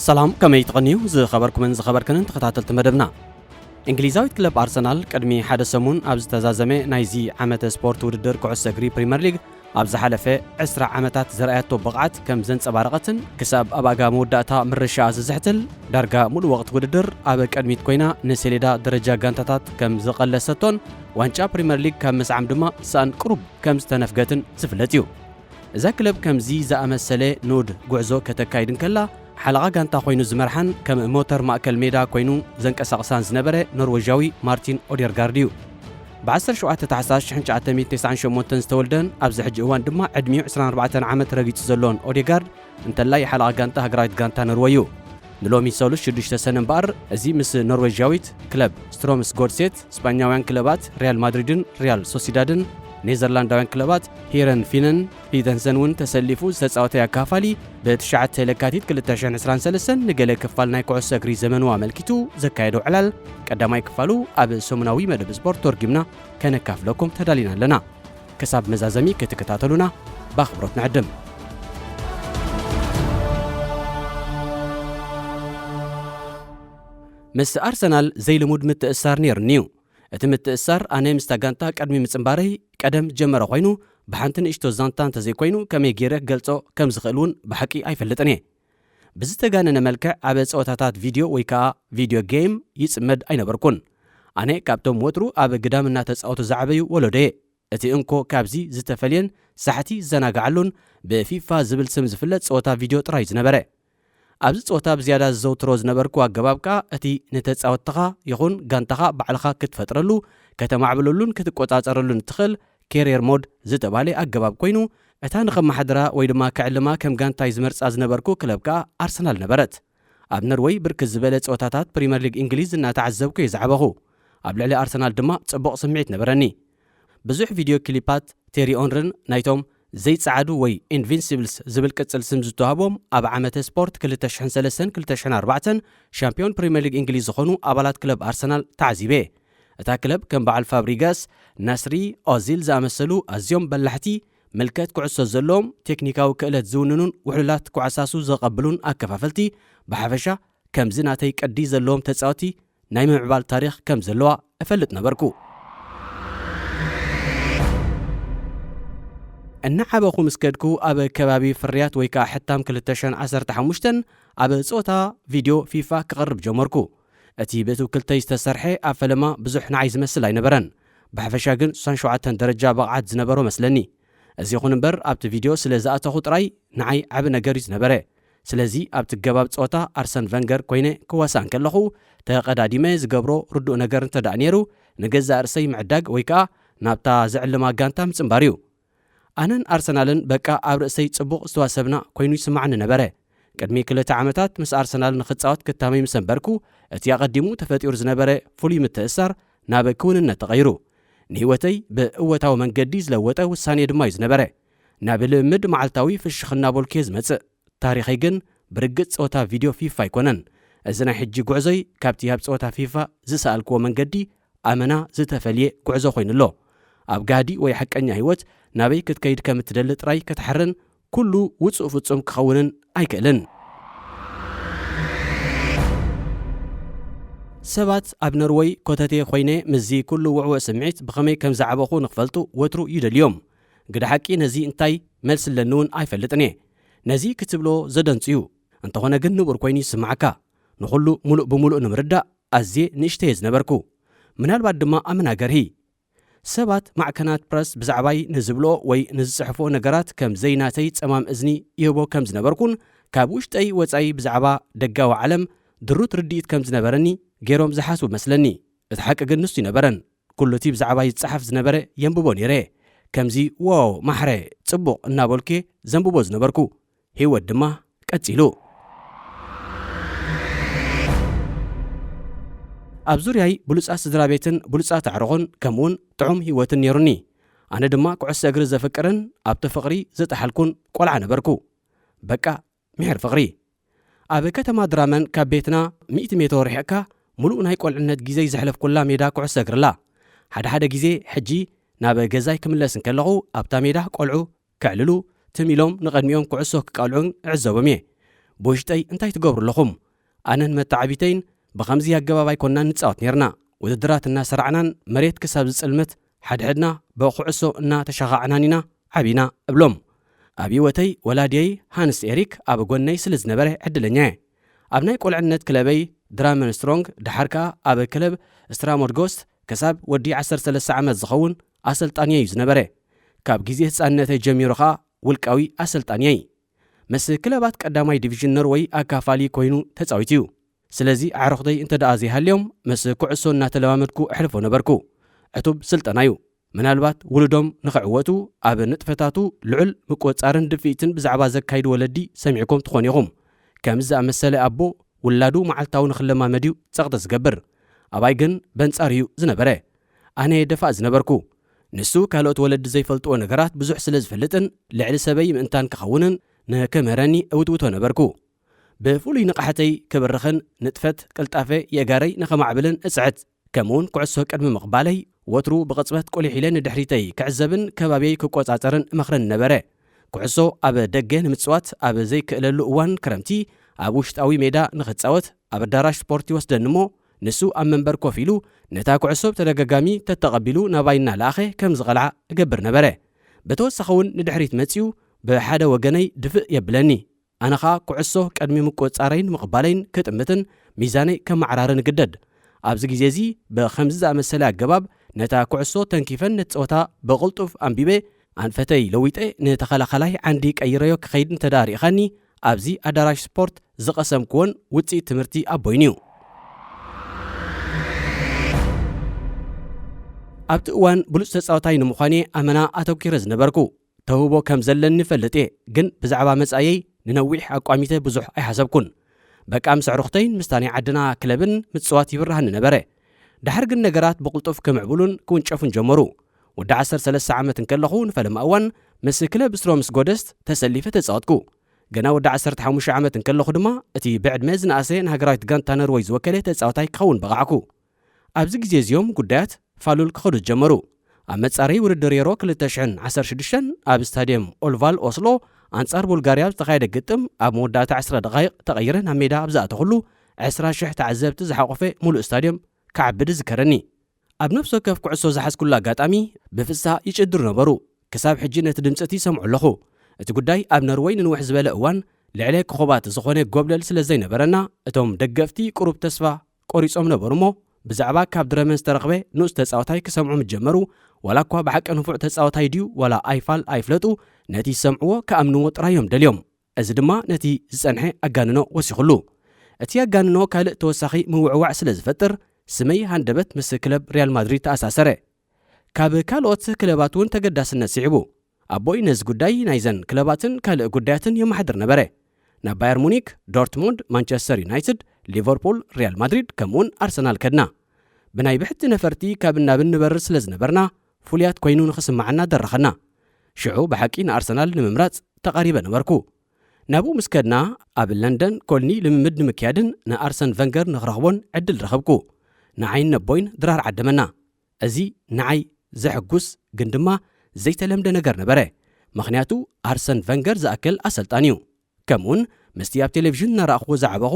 ሰላም፣ ከመይ ትቐንዩ ዝኸበርኩምን ዝኸበርክንን ተኸታተልቲ መደብና። እንግሊዛዊት ክለብ ኣርሰናል ቅድሚ ሓደ ሰሙን ኣብ ዝተዛዘመ ናይዚ ዓመተ ስፖርት ውድድር ኩዕሶ እግሪ ፕሪምየር ሊግ ኣብ ዝሓለፈ ዕስራ ዓመታት ዘርኣያቶ ብቕዓት ከም ዘንጸባረቐትን ክሳብ ኣብ ኣጋ መወዳእታ ምርሻኣ ዝዝሕትል ዳርጋ ሙሉእ ወቕቲ ውድድር ኣብ ቅድሚት ኮይና ንሰሌዳ ደረጃ ጋንታታት ከም ዝቐለሰቶን ዋንጫ ፕሪምየር ሊግ ካብ ምስዓም ድማ ሰኣን ቅሩብ ከም ዝተነፍገትን ዝፍለጥ እዩ። እዛ ክለብ ከምዚ ዝኣመሰለ ንኡድ ጉዕዞ ከተካይድ እንከላ፣ ሓለቓ ጋንታ ኮይኑ ዝመርሓን ከም ሞተር ማእከል ሜዳ ኮይኑ ዘንቀሳቕሳን ዝነበረ ኖርዌጃዊ ማርቲን ኦዴርጋርድ እዩ። ብ ዓሰርተ ሸውዓተ ታሕሳስ ሽሕን ትሽዓተ ሚእትን ተስዓን ሸሞንተን ዝተወልደን ኣብዚ ሕጂ እዋን ድማ ዕድሚኡ ዕስራን ኣርባዕተን ዓመት ረጊጹ ዘሎን ኦዴጋርድ፣ እንተላይ ሓለቓ ጋንታ ሃገራዊት ጋንታ ኖርወይ እዩ። ንሎሚ ሰሉስ ሽዱሽተ ሰነ እምበኣር፣ እዚ ምስ ኖርዌጃዊት ክለብ ስትሮምስ ጎድሴት፣ ስጳኛውያን ክለባት ሪያል ማድሪድን ሪያል ሶሲዳድን፣ ኔዘርላንዳውያን ክለባት ሂረንፊንን ቪተንሰን እውን ተሰሊፉ ዝተጻወተ ኣካፋሊ፣ ብትሽዓተ ለካቲት ክልተ ሽሕን ዕስራን ሰለስተን ንገለ ክፋል ናይ ኩዕሶ እግሪ ዘመኑ ኣመልኪቱ ዘካየዶ ዕላል፣ ቀዳማይ ክፋሉ ኣብ ሰሙናዊ መደብ ስፖርት ተርጒምና ከነካፍለኩም ተዳሊና ኣለና። ክሳብ መዛዘሚ ክትከታተሉና ብኣኽብሮት ንዕድም። ምስ ኣርሰናል ዘይልሙድ ምትእስሳር ነይሩኒ እዩ። እቲ ምትእስሳር ኣነ ምስታ ጋንታ ቅድሚ ምጽንባረይ ቀደም ዝጀመረ ኮይኑ፣ ብሓንቲ ንእሽቶ ዛንታ እንተዘይኮይኑ ከመይ ገይረ ክገልጾ ከም ዝኽእል እውን ብሓቂ ኣይፈልጥን እየ። ብዝተጋነነ መልክዕ ኣብ ጸወታታት ቪድዮ ወይ ከኣ ቪድዮ ጌም ይጽመድ ኣይነበርኩን። ኣነ ካብቶም ወትሩ ኣብ ግዳም እናተጻወቱ ዝዓበዩ ወለዶ እየ። እቲ እንኮ ካብዚ ዝተፈልየን ሳሕቲ ዝዘናግዓሉን ብፊፋ ዝብል ስም ዝፍለጥ ጸወታ ቪድዮ ጥራይ ዝነበረ። ኣብዚ ጸወታ ብዝያዳ ዝዘውትሮ ዝነበርኩ ኣገባብ ከኣ እቲ ንተጻወትኻ ይኹን ጋንታኻ ባዕልኻ ክትፈጥረሉ፣ ከተማዕብለሉን ክትቆጻጸረሉን እትኽእል ኬርየር ሞድ ዝተባህለ ኣገባብ ኮይኑ፣ እታ ንኸመሓድራ ወይ ድማ ክዕልማ ከም ጋንታይ ዝመርጻ ዝነበርኩ ክለብ ከኣ ኣርሰናል ነበረት። ኣብ ነርወይ ብርክት ዝበለ ጸወታታት ፕሪምየር ሊግ እንግሊዝ እናተዓዘብኩ እየ ዝዓበኹ። ኣብ ልዕሊ ኣርሰናል ድማ ጽቡቕ ስምዒት ነበረኒ። ብዙሕ ቪድዮ ክሊፓት ቴሪ ኦንርን ናይቶም ዘይጸዓዱ ወይ ኢንቪንሲብልስ ዝብል ቅጽል ስም ዝተዋህቦም ኣብ ዓመተ ስፖርት ክልተ ሽሕን ሰለስተን ክልተ ሽሕን ኣርባዕተን ሻምፒዮን ፕሪምየር ሊግ እንግሊዝ ዝኾኑ ኣባላት ክለብ ኣርሰናል ተዓዚበ። እታ ክለብ ከም በዓል ፋብሪጋስ፣ ናስሪ፣ ኦዚል ዝኣመሰሉ ኣዝዮም በላሕቲ፣ ምልከት ኩዕሶ ዘለዎም፣ ቴክኒካዊ ክእለት ዝውንኑን ውሕሉላት ኮዓሳሱ ዘቐብሉን ኣከፋፈልቲ ብሓፈሻ ከምዚ ናተይ ቅዲ ዘለዎም ተጻወቲ ናይ ምምዕባል ታሪኽ ከም ዘለዋ እፈልጥ ነበርኩ። እናዓበኹ ምስ ከድኩ ኣብ ከባቢ ፍርያት ወይ ከኣ ሕታም ክልተ ሽሕን ዓሰርተ ሓሙሽተን ኣብ ጸወታ ቪድዮ ፊፋ ክቐርብ ጀመርኩ። እቲ ብትውክልተይ ዝተሰርሐ ኣብ ፈለማ ብዙሕ ንዓይ ዝመስል ኣይነበረን። ብሓፈሻ ግን ስሳን ሸውዓተን ደረጃ ብቕዓት ዝነበሮ መስለኒ። እዚ ይኹን እምበር ኣብቲ ቪድዮ ስለ ዝኣተኹ ጥራይ ንዓይ ዓቢ ነገር እዩ ዝነበረ። ስለዚ ኣብቲ ገባብ ጸወታ ኣርሰን ቨንገር ኮይነ ክዋሳእ እንከለኹ ተቐዳዲመ ዝገብሮ ርዱእ ነገር እንተ ደኣ ነይሩ ንገዛእ ርእሰይ ምዕዳግ ወይ ከኣ ናብታ ዝዕልማ ጋንታ ምጽንባር እዩ። ኣነን ኣርሰናልን በቃ ኣብ ርእሰይ ጽቡቕ ዝተዋሰብና ኮይኑ ይስምዓኒ ነበረ። ቅድሚ ክልተ ዓመታት ምስ ኣርሰናል ንኽጻወት ክታመይ ምስ ኣንበርኩ፣ እቲ ኣቐዲሙ ተፈጢሩ ዝነበረ ፍሉይ ምትእስሳር ናብ ክውንነት ተቐይሩ። ንህይወተይ ብእወታዊ መንገዲ ዝለወጠ ውሳኔ ድማ እዩ ዝነበረ። ናብ ልምምድ መዓልታዊ ፍሽኽ እናበልኩ እየ ዝመጽእ። ታሪኸይ ግን ብርግጽ ጸወታ ቪድዮ ፊፋ ኣይኮነን። እዚ ናይ ሕጂ ጉዕዞይ ካብቲ ኣብ ጸወታ ፊፋ ዝሰኣልክዎ መንገዲ ኣመና ዝተፈልየ ጉዕዞ ኮይኑ ኣሎ። ኣብ ጋህዲ ወይ ሓቀኛ ህይወት ናበይ ክትከይድ ከም እትደሊ ጥራይ ክትሓርን ኩሉ ውጹእ ፍጹም ክኸውንን ኣይክእልን። ሰባት ኣብ ኖርወይ ኮተቴ ኮይነ ምስዚ ኩሉ ውዕውዕ ስምዒት ብኸመይ ከም ዝዓበኹ ንኽፈልጡ ወትሩ ይደልዮም። ግደ ሓቂ ነዚ እንታይ መልሲ ኣለኒ እውን ኣይፈልጥን እየ። ነዚ ክትብሎ ዘደንጹ እዩ። እንተኾነ ግን ንቡር ኮይኑ ይስምዓካ። ንኹሉ ሙሉእ ብምሉእ ንምርዳእ ኣዝየ ንእሽተየ ዝነበርኩ። ምናልባት ድማ ኣመና ገርሂ። ሰባት ማዕከናት ፕረስ ብዛዕባይ ንዝብልኦ ወይ ንዝጽሕፍኦ ነገራት ከም ዘይናተይ ጸማም እዝኒ ይህቦ ከም ዝነበርኩን ካብ ውሽጠይ ወጻኢ ብዛዕባ ደጋዊ ዓለም ድሩት ርድኢት ከም ዝነበረኒ ገይሮም ዝሓስቡ መስለኒ። እቲ ሓቂ ግን ንሱ ይነበረን። ኩሉ እቲ ብዛዕባይ ዝጸሓፍ ዝነበረ የንብቦ ነይረ። ከምዚ "ዋው፣ ማሕረ፣ ጽቡቕ" እናበልኩ ዘንብቦ ዝነበርኩ። ህይወት ድማ ቀጺሉ። ኣብ ዙርያይ ብሉጻት ስድራ ቤትን ብሉጻት ኣዕሩኽን ከምኡውን ጥዑም ህይወትን ነይሩኒ። ኣነ ድማ ኩዕሶ እግሪ ዘፍቅርን ኣብቲ ፍቕሪ ዝጠሓልኩን ቆልዓ ነበርኩ። በቃ፣ ምሒር ፍቕሪ። ኣብ ከተማ ድራመን ካብ ቤትና ሚእቲ ሜትሮ ርሒቕካ፣ ምሉእ ናይ ቆልዕነት ግዜይ ዘሕለፍኩላ ሜዳ ኩዕሶ እግሪ ኣላ። ሓደ ሓደ ግዜ፣ ሕጂ ናብ ገዛይ ክምለስ እንከለኹ፣ ኣብታ ሜዳ ቆልዑ ከዕልሉ ትም ኢሎም ንቐድሚኦም ኩዕሶ ክቃልዑን እዕዘቦም እየ። ብውሽጠይ እንታይ ትገብሩ ኣለኹም? ኣነን መተዓቢተይን ብኸምዚ ኣገባብ ኣይኮንናን ንጻወት ኔርና። ውድድራት እናሰራዕናን መሬት ክሳብ ዝጽልምት ሓድሕድና ብኩዕሶ እናተሻኻዕናን ኢና ዓቢና እብሎም። ኣብ ህይወተይ ወላዲየይ ሃንስ ኤሪክ ኣብ ጎነይ ስለ ዝነበረ ዕድለኛ እየ። ኣብ ናይ ቆልዕነት ክለበይ ድራመን ስትሮንግ፣ ደሓር ከኣ ኣብ ክለብ ስትራሞድ ጎስት ክሳብ ወዲ ዓሰርተ ሰለስተ ዓመት ዝኸውን ኣሰልጣኒየይ እዩ ዝነበረ። ካብ ግዜ ህጻንነተይ ጀሚሩ ከኣ ውልቃዊ ኣሰልጣኒየይ። ምስ ክለባት ቀዳማይ ዲቪዥን ኖርወይ ኣካፋሊ ኮይኑ ተጻዊቱ እዩ። ስለዚ ኣዕሩኽተይ እንተ ደኣ ዘይሃልዮም፣ ምስ ኩዕሶ እናተለማመድኩ ኣሕልፎ ነበርኩ። ዕቱብ ስልጠና እዩ። ምናልባት ውሉዶም ንኽዕወቱ ኣብ ንጥፈታቱ ልዑል ምቁጽጻርን ድፍኢትን ብዛዕባ ዘካይዱ ወለዲ ሰሚዕኩም ትኾኑ ኢኹም። ከምዚ ዝኣመሰለ ኣቦ ውላዱ መዓልታዊ ንኽለማመድ እዩ ጸቕጢ ዝገብር። ኣባይ ግን በንጻሩ እዩ ዝነበረ። ኣነ እየ ደፋእ ዝነበርኩ። ንሱ ካልኦት ወለዲ ዘይፈልጥዎ ነገራት ብዙሕ ስለ ዝፈልጥን ልዕሊ ሰበይ ምእንታን ክኸውንን ንክምህረኒ እውትውቶ ነበርኩ። ብፍሉይ ንቕሓተይ ክብርኽን ንጥፈት ቅልጣፈ የእጋረይ ንኸማዕብልን እጽዕት። ከምኡውን ኩዕሶ ቅድሚ ምቕባለይ ወትሩ ብቕጽበት ቁሊሕ ኢለ ንድሕሪተይ ክዕዘብን ከባብየይ ክቆጻጸርን እመኽረኒ ነበረ። ኩዕሶ ኣብ ደገ ንምጽዋት ኣብ ዘይክእለሉ እዋን ክረምቲ ኣብ ውሽጣዊ ሜዳ ንኽጻወት ኣብ ኣዳራሽ ስፖርት ይወስደኒ እሞ ንሱ ኣብ መንበር ኮፍ ኢሉ ነታ ኩዕሶ ብተደጋጋሚ ተተቐቢሉ ናባይ እናለኣኸ ከም ዝቐልዓ እገብር ነበረ። ብተወሳኺ እውን ንድሕሪት መጺኡ ብሓደ ወገነይ ድፍእ የብለኒ። ኣነ ኸኣ ኩዕሶ ቅድሚ ምቁጽጻረይን ምቕባለይን ክጥምትን ሚዛነይ ከመዓራርን እግደድ። ኣብዚ ግዜ እዚ ብኸምዚ ዝኣመሰለ ኣገባብ ነታ ኩዕሶ ተንኪፈን ነቲ ጸወታ ብቕልጡፍ ኣንቢበ ኣንፈተይ ለዊጠ ንተኸላኻላይ ዓንዲ ቀይረዮ ክኸይድ እንተ ደኣ ርኢኻኒ ኣብዚ ኣዳራሽ ስፖርት ዝቐሰምክዎን ውጽኢት ትምህርቲ ኣቦይን እዩ። ኣብቲ እዋን ብሉጽ ተጻዋታይ ንምዃን'የ ኣመና ኣተኲረ ዝነበርኩ። ተውህቦ ከም ዘለኒ እፈልጥ እየ፣ ግን ብዛዕባ መጻኢየይ ንነዊሕ ኣቋሚተ ብዙሕ ኣይሓሰብኩን። በቃ ምስ ኣዕሩኽተይን ምስታ ናይ ዓድና ክለብን ምጽዋት ይብርሃኒ ነበረ። ደሓር ግን ነገራት ብቕልጡፍ ክምዕብሉን ክውንጨፉን ጀመሩ። ወዲ ዓሰርተ ሰለስተ ዓመት እንከለኹ ንፈለማ እዋን ምስ ክለብ ስትሮምስ ጎደስት ተሰሊፈ ተጻወትኩ። ገና ወዲ ዓሰርተ ሓሙሽተ ዓመት እንከለኹ ድማ እቲ ብዕድመ ዝነኣሰ ንሃገራዊት ጋንታ ኖርወይ ዝወከለ ተጻዋታይ ክኸውን በቓዕኩ። ኣብዚ ግዜ እዚኦም ጉዳያት ፋሉል ክኸዱ ጀመሩ። ኣብ መጻረዪ ውድድር ዩሮ ክልተ ሽሕን ዓሰርተ ሽዱሽተን ኣብ ስታድየም ኦልቫል ኦስሎ ኣንጻር ቡልጋርያ ኣብ ዝተኻየደ ግጥም ኣብ መወዳእታ ዕስራ ደቓይቕ ተቐይረ ናብ ሜዳ ኣብ ዝኣተኹሉ ዕስራ ሽሕ ተዓዘብቲ ዝሓቖፈ ሙሉእ ስታድየም ክዓብድ ይዝከረኒ። ኣብ ነፍሲ ወከፍ ኩዕሶ ዝሓዝኩሉ ኣጋጣሚ ብፍስሃ ይጭድሩ ነበሩ። ክሳብ ሕጂ ነቲ ድምጺ እቲ ይሰምዖ ኣለኹ። እቲ ጉዳይ ኣብ ኖርወይ ንንውሕ ዝበለ እዋን ልዕለ ኮኾባት ዝኾነ ጎብለል ስለ ዘይነበረና እቶም ደገፍቲ ቁሩብ ተስፋ ቆሪጾም ነበሩ እሞ ብዛዕባ ካብ ድረመን ዝተረኽበ ንኡስ ተጻዋታይ ክሰምዑ ምስ ጀመሩ ዋላ እኳ ብሓቂ ንፉዕ ተጻዋታይ ድዩ ዋላ ኣይፋል ኣይፍለጡ ነቲ ዝሰምዕዎ ክኣምንዎ ጥራይ እዮም ደልዮም። እዚ ድማ ነቲ ዝጸንሐ ኣጋንኖ ወሲኹሉ። እቲ ኣጋንኖ ካልእ ተወሳኺ ምውዕዋዕ ስለ ዝፈጥር ስመይ ሃንደበት ምስ ክለብ ሪያል ማድሪድ ተኣሳሰረ። ካብ ካልኦት ክለባት እውን ተገዳስነት ስዒቡ። ኣቦይ ነዚ ጉዳይ ናይዘን ክለባትን ካልእ ጉዳያትን የመሓድር ነበረ። ናብ ባየር ሙኒክ፣ ዶርትሙንድ፣ ማንቸስተር ዩናይትድ፣ ሊቨርፑል፣ ሪያል ማድሪድ ከምኡውን ኣርሰናል ከድና። ብናይ ብሕቲ ነፈርቲ ካብን ናብን ንበርር ስለ ዝነበርና ፍሉያት ኮይኑ ንኽስምዓና ደረኸና። ሽዑ ብሓቂ ንኣርሰናል ንምምራጽ ተቓሪበ ነበርኩ። ናብኡ ምስ ከድና ኣብ ለንደን ኮልኒ ልምምድ ንምክያድን ንኣርሰን ቨንገር ንኽረኽቦን ዕድል ረኸብኩ። ንዓይን ነቦይን ድራር ዓደመና። እዚ ንዓይ ዘሐጉስ ግን ድማ ዘይተለምደ ነገር ነበረ። ምኽንያቱ ኣርሰን ቨንገር ዝኣክል ኣሰልጣኒ እዩ። ከምኡውን ምስቲ ኣብ ቴሌቪዥን እናረኣኹዎ ዝዓበኹ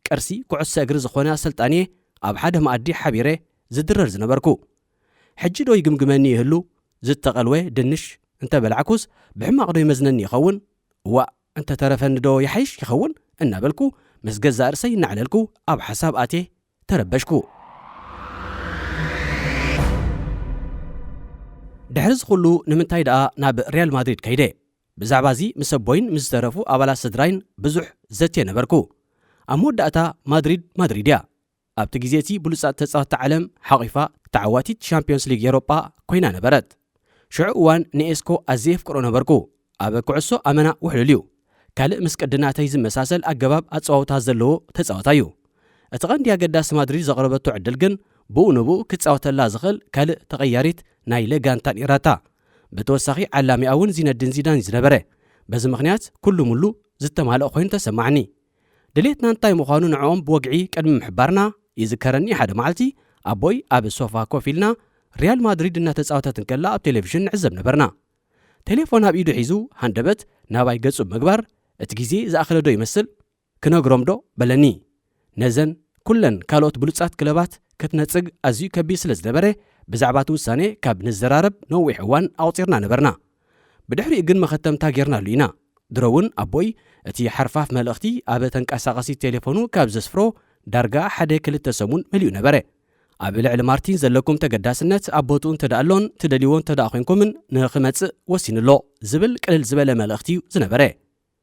ቅርሲ ኩዕሶ እግሪ ዝኾነ ኣሰልጣኒየ ኣብ ሓደ መኣዲ ሓቢረ ዝድረር ዝነበርኩ። ሕጂ ዶ ይግምግመኒ ይህሉ ዝተቐልወ ድንሽ እንተበላዕኩስ ብሕማቕ ዶ ይመዝነኒ ይኸውን? እዋእ እንተተረፈኒ ዶ ይሓይሽ ይኸውን እናበልኩ ምስ ገዛእ ርእሰይ እናዕለልኩ ኣብ ሓሳብ ኣትየ ተረበሽኩ። ድሕሪ እዚ ኩሉ ንምንታይ ደኣ ናብ ሪያል ማድሪድ ከይደ? ብዛዕባ እዚ ምስ ኣቦይን ምስ ዝተረፉ ኣባላት ስድራይን ብዙሕ ዘትየ ነበርኩ። ኣብ መወዳእታ ማድሪድ ማድሪድ እያ። ኣብቲ ግዜ እቲ ብሉጻት ተጻወትቲ ዓለም ሓቒፋ ተዓዋቲት ሻምፒዮንስ ሊግ ኤውሮጳ ኮይና ነበረት። ሽዑ እዋን ንኤስኮ ኣዝየ የፍቅሮ ነበርኩ። ኣብ ኩዕሶ ኣመና ውሕሉል እዩ። ካልእ ምስ ቅዲ ናተይ ዝመሳሰል ኣገባብ ኣጸዋውታ ዘለዎ ተጻዋታይ እዩ። እቲ ቀንዲ ኣገዳሲ ማድሪድ ዘቕረበቶ ዕድል ግን ብኡ ንብኡ ክጻወተላ ዝኽእል ካልእ ተቐያሪት ናይ ለጋንታን ኢራታ። ብተወሳኺ ዓላሚኣ እውን ዚነዲን ዚዳን እዩ ዝነበረ። በዚ ምኽንያት ኩሉ ሙሉ ዝተማልኦ ኮይኑ ተሰማዕኒ። ድሌትና እንታይ ምዃኑ ንዕኦም ብወግዒ ቅድሚ ምሕባርና ይዝከረኒ። ሓደ መዓልቲ ኣቦይ ኣብ ሶፋ ኮፍ ኢልና ሪያል ማድሪድ እናተጻወተት እንከላ ኣብ ቴሌቪዥን ንዕዘብ ነበርና። ቴሌፎን ኣብ ኢዱ ሒዙ ሃንደበት ናባይ ገጹ ብምግባር እቲ ግዜ ዝኣኸለ ዶ ይመስል? ክነግሮም ዶ በለኒ። ነዘን ኩለን ካልኦት ብሉጻት ክለባት ክትነጽግ ኣዝዩ ከቢድ ስለ ዝነበረ፣ ብዛዕባ እቲ ውሳነ ካብ ንዘራረብ ነዊሕ እዋን ኣቑጺርና ነበርና። ብድሕሪኡ ግን መኸተምታ ጌርናሉ ኢና። ድሮ እውን ኣቦይ እቲ ሓርፋፍ መልእኽቲ ኣብ ተንቀሳቓሲ ቴሌፎኑ ካብ ዘስፍሮ ዳርጋ ሓደ ክልተ ሰሙን መሊኡ ነበረ። ኣብ ልዕሊ ማርቲን ዘለኩም ተገዳስነት ኣብ ቦትኡ እንተ ደኣ ኣሎን ትደልይዎ እንተ ደኣ ኮንኩምን ንኽመጽእ ወሲኑ ኣሎ ዝብል ቅልል ዝበለ መልእኽቲ እዩ ዝነበረ።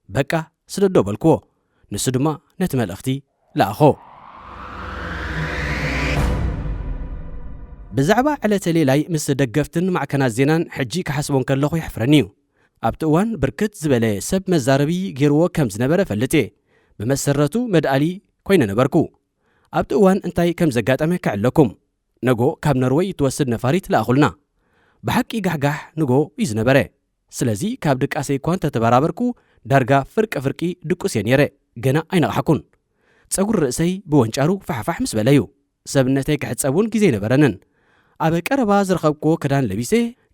በቃ ስደዶ በልክዎ። ንሱ ድማ ነቲ መልእኽቲ ለኣኾ። ብዛዕባ ዕለተ ሌላይ ምስ ደገፍትን ማዕከናት ዜናን ሕጂ ክሓስቦ እንከለኹ የሕፍረኒ እዩ። ኣብቲ እዋን ብርክት ዝበለ ሰብ መዛረቢ ገይርዎ ከም ዝነበረ እፈልጥ እየ። ብመሰረቱ መድኣሊ ኮይነ ነበርኩ። ኣብቲ እዋን እንታይ ከም ዘጋጠመ ከዕለኩም። ነጎ ካብ ኖርወይ እትወስድ ነፋሪት ለኣኹልና። ብሓቂ ጋሕጋሕ ንጎ እዩ ዝነበረ። ስለዚ ካብ ድቃሰይ እኳ እንተተበራበርኩ ዳርጋ ፍርቂ ፍርቂ ድቁስ እየ ነይረ። ገና ኣይነቕሓኩን። ጸጉሪ ርእሰይ ብወንጫሩ ፋሕፋሕ ምስ በለ እዩ። ሰብነተይ ክሕጸብ እውን ግዜ ኣይነበረንን። ኣብ ቀረባ ዝረኸብክዎ ክዳን ለቢሰ፣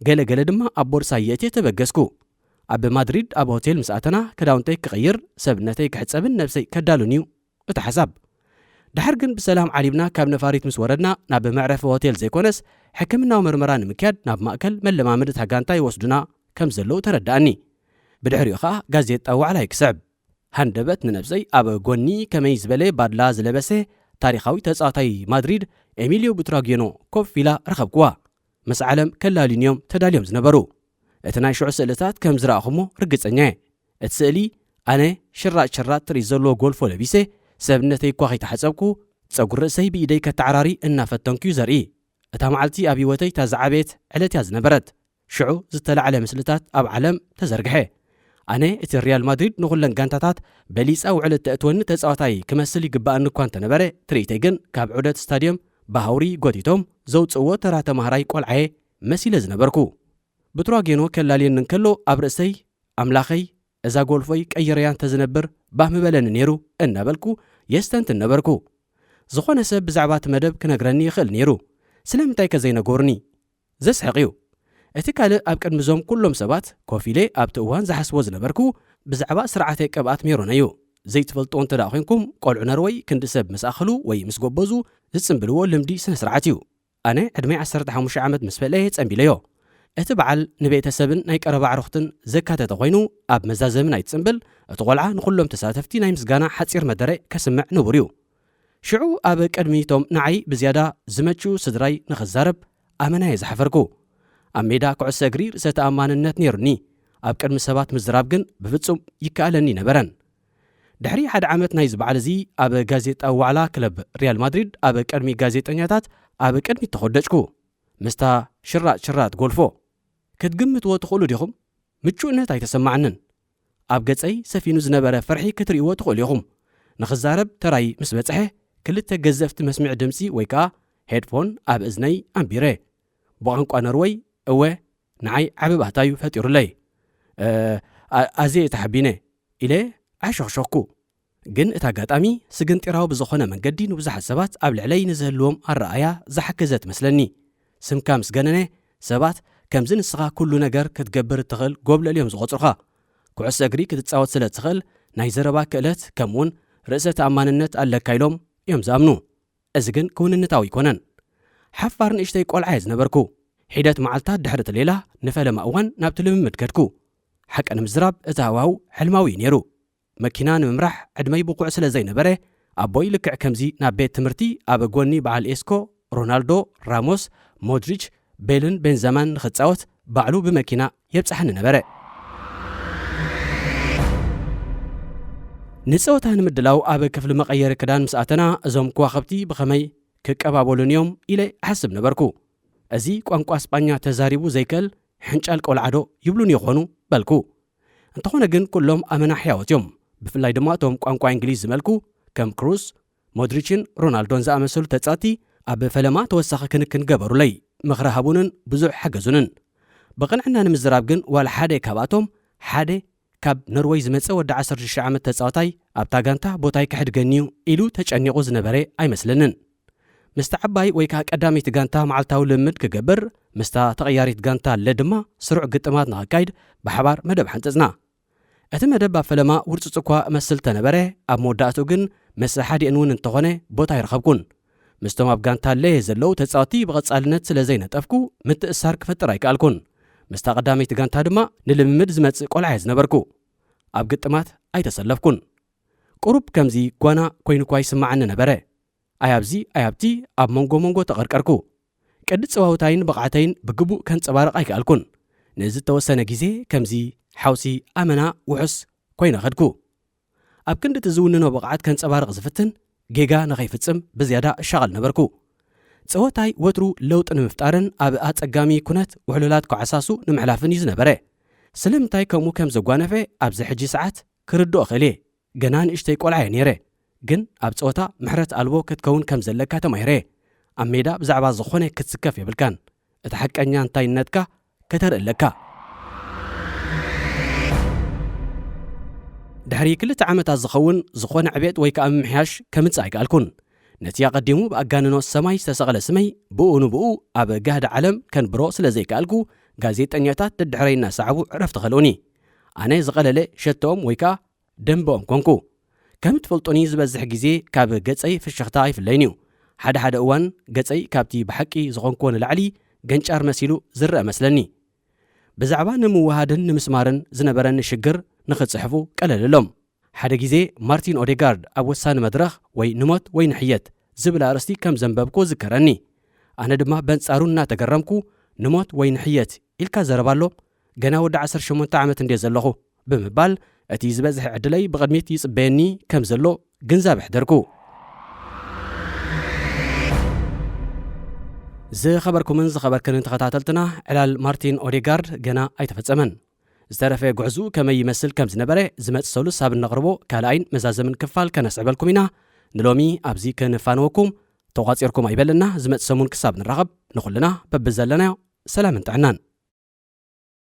ገለ ገለ ድማ ኣብ ቦርሳይ የእትየ ተበገስኩ። ኣብ ማድሪድ ኣብ ሆቴል ምስ ኣተና ክዳውንተይ ክቕይር፣ ሰብነተይ ክሕጸብን ነብሰይ ከዳሉን እዩ እቲ ሓሳብ። ድሓር ግን ብሰላም ዓሊብና ካብ ነፋሪት ምስ ወረድና ናብ መዕረፊ ሆቴል ዘይኮነስ ሕክምናዊ መርመራ ንምክያድ ናብ ማእከል መለማመዲ እታ ጋንታ ይወስዱና ከም ዘለዉ ተረድኣኒ። ብድሕሪኡ ኸኣ ጋዜጣ ዋዕላ ይክስዕብ። ሃንደበት ንነብሰይ ኣብ ጎኒ ከመይ ዝበለ ባድላ ዝለበሰ ታሪኻዊ ተጻዋታይ ማድሪድ ኤሚልዮ ቡትራጌኖ ኮፍ ኢላ ረኸብክዋ። ምስ ዓለም ከላልዩኒ እዮም ተዳልዮም ዝነበሩ። እቲ ናይ ሽዑ ስእልታት ከም ዝረኣኹሞ ርግጸኛ እየ። እቲ ስእሊ ኣነ ሽራጥ ሽራጥ ትርኢት ዘለዎ ጎልፎ ለቢሰ፣ ሰብነተይ እኳ ከይተሓጸብኩ፣ ጸጉሪ ርእሰይ ብኢደይ ከተዓራሪ እናፈተንኩ እዩ ዘርኢ። እታ መዓልቲ ኣብ ህይወተይ እታ ዝዓበየት ዕለት እያ ዝነበረት። ሽዑ ዝተላዕለ ምስልታት ኣብ ዓለም ተዘርግሐ። ኣነ እቲ ሪያል ማድሪድ ንኹለን ጋንታታት በሊጻ ውዕል እተእትወኒ ተጻዋታይ ክመስል ይግባኣኒ እኳ እንተነበረ፣ ትርኢተይ ግን ካብ ዑደት ስታድዮም ብሃውሪ ጎቲቶም ዘውጽእዎ ተራ ተማሃራይ ቆልዓየ መሲለ ዝነበርኩ። ብትራጌኖ ከላልየኒ እንከሎ ኣብ ርእሰይ፣ ኣምላኸይ፣ እዛ ጎልፎይ ቀይረያ እንተዝነብር ባህ ምበለኒ ነይሩ እናበልኩ የስተንትን ነበርኩ። ዝኾነ ሰብ ብዛዕባ እቲ መደብ ክነግረኒ ይኽእል ነይሩ። ስለምንታይ ከ ዘይነገሩኒ? ዘስሕቕ እዩ። እቲ ካልእ ኣብ ቅድሚ እዞም ኩሎም ሰባት ኮፍ ኢለ ኣብቲ እዋን ዝሓስቦ ዝነበርኩ ብዛዕባ ስርዓተ ቅብኣት ሜሮን እዩ። ዘይትፈልጥዎ እንተ ደኣ ኮንኩም፣ ቆልዑ ነርወይ ክንዲ ሰብ ምስ ኣኸሉ ወይ ምስ ጎበዙ ዝጽምብልዎ ልምዲ ስነ ስርዓት እዩ። ኣነ ዕድመይ ዓሰርተ ሓሙሽተ ዓመት ምስ በልዐ ጸምቢለዮ። እቲ በዓል ንቤተሰብን ናይ ቀረባ ኣዕሩኽትን ዘካተተ ኮይኑ፣ ኣብ መዛዘሚ ናይቲ ጽምብል እቲ ቆልዓ ንኹሎም ተሳተፍቲ ናይ ምስጋና ሓጺር መደረ ከስምዕ ንቡር እዩ። ሽዑ ኣብ ቅድሚቶም ንዓይ ብዝያዳ ዝመችኡ ስድራይ ንኽዛረብ ኣመና እየ ዝሓፈርኩ። ኣብ ሜዳ ኩዕሶ እግሪ ርእሰ ተኣማንነት ነይሩኒ፣ ኣብ ቅድሚ ሰባት ምዝራብ ግን ብፍጹም ይከኣለኒ ኣይነበረን። ድሕሪ ሓደ ዓመት ናይዚ በዓል እዚ ኣብ ጋዜጣዊ ዋዕላ ክለብ ሪያል ማድሪድ ኣብ ቅድሚ ጋዜጠኛታት ኣብ ቅድሚት ተኾደጭኩ። ምስታ ሽራጥ ሽራጥ ጎልፎ ክትግምትዎ ትኽእሉ ዲኹም? ምቹእነት ኣይተሰማዓንን። ኣብ ገጸይ ሰፊኑ ዝነበረ ፍርሒ ክትርእይዎ ትኽእሉ ኢኹም። ንኽዛረብ ተራይ ምስ በጽሐ፣ ክልተ ገዘፍቲ መስምዒ ድምጺ ወይ ከኣ ሄድፎን ኣብ እዝነይ ኣንቢረ። ብቋንቋ ኖርወይ፣ እወ፣ ንዓይ ዓቢ ባህታ እዩ ፈጢሩለይ። "እ፣ ኣ-፣ ኣዝየ እየ ተሓቢነ" ኢለ ዓሾኽሾኽኩ። ግን እቲ ኣጋጣሚ ስግንጢራዊ ብዝኾነ መንገዲ ንብዙሓት ሰባት ኣብ ልዕለይ ንዝህልዎም ኣረኣእያ ዝሓገዘ ትመስለኒ። ስምካ ምስ ገነነ፣ ሰባት "ከምዚ ንስኻ ኩሉ ነገር ክትገብር እትኽእል ጎብለል" እዮም ዝቖጽሩኻ። ኩዕሶ እግሪ ክትጻወት ስለ እትኽእል ናይ ዘረባ ክእለት ከምኡውን ርእሰ ተኣማንነት ኣለካ ኢሎም እዮም ዝኣምኑ። እዚ ግን ክውንነታዊ ኣይኮነን። ሓፋር ንእሽተይ ቆልዓ እየ ዝነበርኩ። ሒደት መዓልታት ድሕሪ እቲ ሌላ ንፈለማ እዋን ናብቲ ልምምድ ከድኩ። ሓቂ ንምዝራብ እቲ ሃዋህው ሕልማዊ እዩ ነይሩ። መኪና ንምምራሕ ዕድመይ ብቑዕ ስለ ዘይነበረ፣ ኣቦይ ልክዕ ከምዚ ናብ ቤት ትምህርቲ ኣብ ጎኒ በዓል ኤስኮ፣ ሮናልዶ፣ ራሞስ፣ ሞድሪች፣ ቤልን ቤንዘማን ንኽጻወት ባዕሉ ብመኪና የብጽሓኒ ነበረ። ንጸወታ ንምድላው ኣብ ክፍሊ መቐየሪ ክዳን ምስ ኣተና፣ እዞም ከዋኽብቲ ብኸመይ ክቀባበሉኒ እዮም ኢለ እሓስብ ነበርኩ። "እዚ ቋንቋ ስጳኛ ተዛሪቡ ዘይክእል ሕንጫል ቆልዓ ዶ ይብሉኒ ይኾኑ?" በልኩ። እንተኾነ ግን ኩሎም ኣመና ሕያዎት እዮም። ብፍላይ ድማ እቶም ቋንቋ እንግሊዝ ዝመልኩ ከም ክሩስ፣ ሞድሪችን ሮናልዶን ዝኣመሰሉ ተጻወትቲ ኣብ ፈለማ ተወሳኺ ክንክን ገበሩለይ። ምኽሪ ሃቡንን ብዙሕ ሓገዙንን። ብቕንዕና ንምዝራብ ግን ዋላ ሓደ ካብኣቶም፣ ሓደ ካብ ኖርወይ ዝመጸ ወዲ ዓሰርተ ሽዱሽተ ዓመት ተጻዋታይ ኣብታ ጋንታ ቦታይ ክሕድገኒ እዩ ኢሉ ተጨኒቑ ዝነበረ ኣይመስለንን። ምስታ ዓባይ ወይ ከኣ ቀዳመይቲ ጋንታ መዓልታዊ ልምምድ ክገብር፣ ምስታ ተቐያሪት ጋንታ ለ ድማ ስሩዕ ግጥማት ንኸካይድ ብሓባር መደብ ሓንጸጽና። እቲ መደብ ኣብ ፈለማ ውርጹጽ እኳ እመስል ተነበረ፣ ኣብ መወዳእትኡ ግን ምስ ሓዲአን እውን እንተኾነ ቦታ ኣይረኸብኩን። ምስቶም ኣብ ጋንታ ኣለየ ዘለዉ ተጻወትቲ ብቐጻልነት ስለ ዘይነጠፍኩ፣ ምትእስሳር ክፈጥር ኣይከኣልኩን። ምስታ ቀዳመይቲ ጋንታ ድማ ንልምምድ ዝመጽእ ቆልዓ እየ ዝነበርኩ። ኣብ ግጥማት ኣይተሰለፍኩን። ቁሩብ ከምዚ ጓና ኮይኑ እኳ ይስምዓኒ ነበረ። ኣይ ኣብዚ ኣይ ኣብቲ ኣብ መንጎ መንጎ ተቐርቀርኩ። ቅዲ ጸዋውታይን ብቕዓተይን ብግቡእ ከንጸባርቕ ኣይከኣልኩን። ንዝተወሰነ ግዜ ከምዚ ሓውሲ ኣመና ውሑስ ኮይነ ኸድኩ። ኣብ ክንዲ እቲ ዝውንኖ ብቕዓት ከንጸባርቕ ዝፍትን፣ ጌጋ ንኸይፍጽም ብዝያዳ እሻቐል ነበርኩ። ጸወታይ ወትሩ ለውጢ ንምፍጣርን ኣብ ኣጸጋሚ ኩነት ውሕሉላት ኮዓሳሱ ንምሕላፍን እዩ ዝነበረ። ስለምንታይ ከምኡ ከም ዘጓነፈ ኣብዚ ሕጂ ሰዓት ክርድኦ እኽእል እየ። ገና ንእሽተይ ቆልዓ እየ ነይረ፣ ግን ኣብ ጸወታ ምሕረት ኣልቦ ክትከውን ከም ዘለካ ተማሂረ እየ። ኣብ ሜዳ ብዛዕባ ዝኾነ ክትስከፍ የብልካን። እቲ ሓቀኛ እንታይነትካ ከተርኢ ኣለካ። ድሕሪ ክልተ ዓመታት ዝኸውን ዝኾነ ዕቤት ወይ ከኣ ምምሕያሽ ከምጽእ ኣይከኣልኩን። ነቲ ኣቐዲሙ ብኣጋንኖ ሰማይ ዝተሰቕለ ስመይ ብኡ ንብኡ ኣብ ጋህዲ ዓለም ከንብሮ ስለ ዘይከኣልኩ፣ ጋዜጠኛታት ደድሕረይ እናሰዓቡ ዕረፍቲ ከልኡኒ። ኣነ ዝቐለለ ሸቶኦም ወይ ከኣ ደንበኦም ኮንኩ። ከም ትፈልጡኒ ዝበዝሕ ግዜ ካብ ገጸይ ፍሽኽታ ኣይፍለይን እዩ። ሓደ ሓደ እዋን ገጸይ ካብቲ ብሓቂ ዝኾንክዎ ንላዕሊ ገንጫር መሲሉ ዝረአ መስለኒ። ብዛዕባ ንምውሃድን ንምስማርን ዝነበረኒ ሽግር ንኽጽሕፉ ቀለለሎም። ሓደ ግዜ ማርቲን ኦዴጋርድ ኣብ ወሳኒ መድረኽ ወይ ንሞት ወይ ንሕየት ዝብል ኣርእስቲ ከም ዘንበብኩ ዝከረኒ። ኣነ ድማ በንጻሩ እናተገረምኩ ንሞት ወይ ንሕየት ኢልካ ዘረባ ኣሎ? ገና ወዲ ዓሰርተ ሸሞንተ ዓመት እንድየ ዘለኹ ብምባል እቲ ዝበዝሕ ዕድለይ ብቕድሚት ይጽበየኒ ከም ዘሎ ግንዛብ ኣሕደርኩ። ዝኸበርኩምን ዝኸበርክንን ተኸታተልትና ዕላል ማርቲን ኦዴጋርድ ገና ኣይተፈጸመን። ዝተረፈ ጉዕዝኡ ከመይ ይመስል ከም ዝነበረ ዝመጽእ ሰሉስ ኣብ እነቕርቦ ካልኣይን መዛዘምን ክፋል ከነስዕበልኩም ኢና። ንሎሚ ኣብዚ ከነፋነወኩም ተቋጺርኩም ኣይበለና። ዝመጽእ ሰሙን ክሳብ ንራኸብ ንኹልና በብዘለናዮ ሰላምን ጥዕናን።